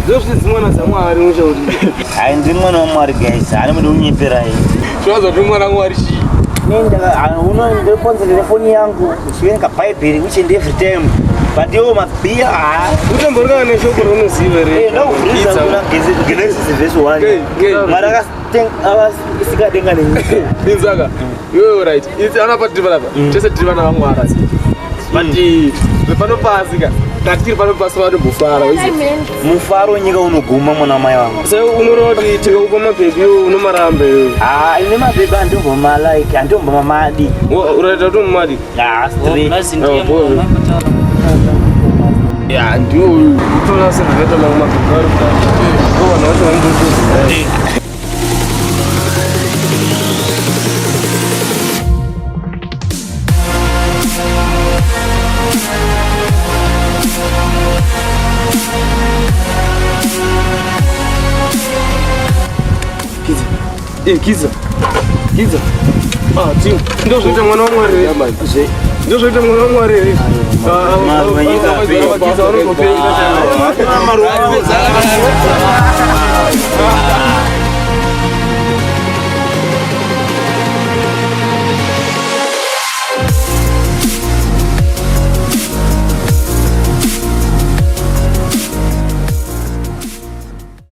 Ndozvidzi mwana dzamwari unochauri. Hai ndiri mwana wamwari guys, hani muda kunyeperai. Zvinoza kuti mwana wamwari chii? Nenda ndiriponzerera foni yangu ndichiverenga bhaibheri each and every time but iwo mabhiya haa Utomborikana neshoko raunoziva here? ndakuvhurisa kuna Genesis verse 1 Mwari akasika denga nenyika. Inzaka. Iwewe right. Itsi ana pa tiri panapa. Tese tiri vana vaMwari asi. But pano pasi ka. Tatiri pano pasi vanombofara. Mufaro wenyika unoguma mwana wamai vangu. Saka unoreva kuti tikakupa mabhebhi iwe unomaramba iwewe. Ah, ine mabhebhi andimbomalaiki, andimbomamadi. Uraita kuti umadi? Ah, straight. Ya, ndiwo uyu. Utoona sezvakaita mamwe mabhebhi ari kudai. Ndo vanhu vacho vanotozviziva. Eh, Kiza. Kiza. Ah, Tim. Ndozvoita mwana waMwari here? Ndozvoita mwana waMwari here?